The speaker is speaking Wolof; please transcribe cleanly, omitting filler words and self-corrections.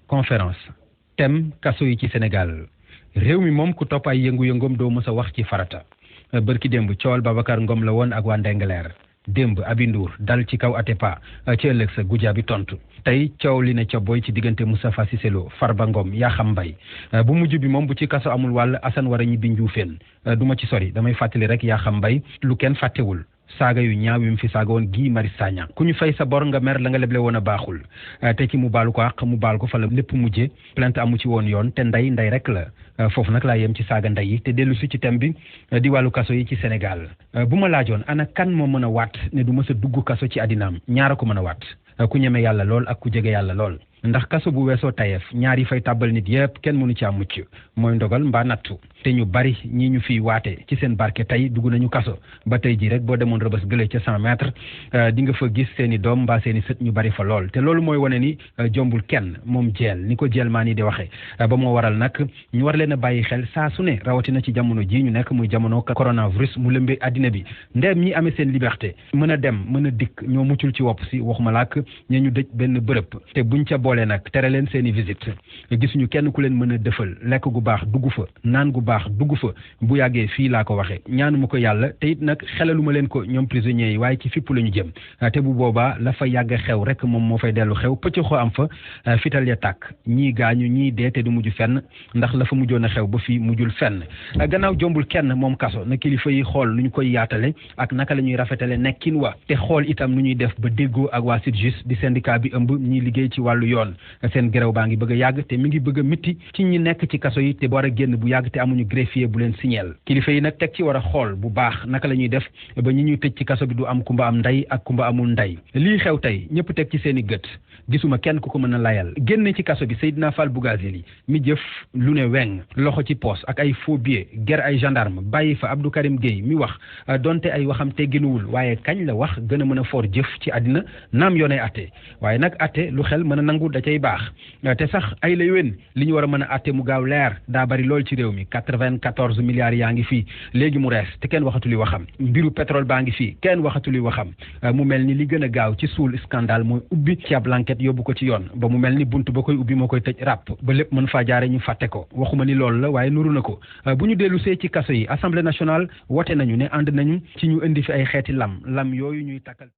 conférence thème kaso yi ci Sénégal réew mi moom ku topp ay yëngu-yëngoom doo mës a wax ci farata bërki démb coowal Babacar Ngom la woon ak waa Ndengaleer démb Aby Ndour dal ci kaw Atepa ci ëllëg sa Goudiaby tontu tey coow li ne ca boy ci diggante Moustapha Cissé Lo Farba Ngom Yakham Mbaye bu mujj bi moom bu ci kaso amul wàll Assane war a ñibbi Njuufeen du ma ci sori damay fàttali rek Yakham Mbaye lu kenn fàttewul saaga yu ñaaw yu mu fi saaga woon Guy Marius Sagna ku ñu fay sa bor nga mer la nga leble woon a baaxul te ci mu baalu ko àq mu baal ko fa la lépp mujje plainte amu ci woon yoon te ndey rek la foofu nag laa yem ci saaga ndey yi te dellu si ci thème bi di wàllu kaso yi ci Sénégal bu ma laajoon ana kan moo mën a waat ne du mës a dugg kaso ci àddinaam ñaara ko mën a waat ku ñeme yàlla lool ak ku jege yàlla lool ndax kaso bu weesoo tayeef ñaar yi fay tàbbal nit yëpp kenn mënu ci am mucc mooy ndogal mbaa nattu te ñu bari ñi ñu fiy waate ci seen barke tey dugg nañu kaso ba tey ji rek boo demoon rëbës gële ca 100 mètres di nga fa gis seen i doom mbaa seen i sët ñu bari fa lool te loolu mooy wane ni jombul kenn moom jeel ni ko jeel maa ni di waxee ba moo waral nag ñu war leen a bàyyi xel saa su ne rawatina ci jamono ji ñu nekk muy jamono coronavirus mu lëmbee addina bi ndeem ñi amee seen liberté mën a dem mën a dikk ñoo muccul ci wopp si waxuma laak ña ñu dëj benn bërëb te buñ ca boole nag tere leen seen i visite gisuñu kenn ku leen mën a dëfal lekk gu baax dugg fa naan gu baax dugg fa bu yàggee fii laa ko waxee ñaanuma ko yàlla te it nag xelaluma leen ko ñoom prisonniers yi waaye ci fipp la ñu jëm te bu boobaa la fa yàgg xew rek moom moo fay dellu xew pëcc xoo am fa fital ya tàkk ñii gaañu ñii dee te du mujj fenn ndax la fa mujjoon a xew ba fii mujjul fenn gannaaw jombul kenn moom kaso na kilifa yi xool nu ñu koy yaatale ak naka la ñuy rafetale nekkin wa te xool itam nu ñuy def ba déggoo ak waa SYTJUST di syndicat bi ëmb ñiy liggéey ci wàllu yoon seen grève baa ngi bëgg a yàgg te mi ngi bëgg a mitti ci ñi nekk ci kaso yi te war a génn bu yàgg te amuñu greffier bu leen signeel kilifa yi nag teg ci war a xool bu baax naka la ñuy def ba ñi ñuy tëj ci kaso bi du am kumba am ndey ak kumba amul ndey lii xew tey ñëpp teg ci seen i gët gisuma kenn ku ko mën a layal génne ci kaso bi Seydina Fall Bougazelli mi jëf lu ne weng loxo ci poos ak ay faux billets ger ay gendarme bàyyi fa Abdou Karim Gueye mi wax donte ay waxam tegginuwul waaye kañ la wax gën a mën a for jëf ci àddina naam yoonee atte waaye nag atte lu xel mën a nangu da cay baax te sax ay la yéwén li ñu war a mën a atte mu gaaw leer daa bari lool ci réew mi 94 milliards yaa ngi fii léegi mu rees te kenn waxatu li waxam mbiru pétrole baa ngi fii kenn waxatu li waxam mu mel ni li gën a gaaw ci suul scandale mooy ubbi ci ab l'enquête yóbbu ko ci yoon ba mu mel ni bunt ba koy ubbi moo koy tëj ràpp ba lépp mën faa jaare ñu fàtte ko waxuma ni loolu la waaye nuru na ko bu ñu dellu see ci kaso yi assemblée nationale wote nañu ne ànd nañu ci ñu indi fi ay xeeti lam yooyu ñuy takkal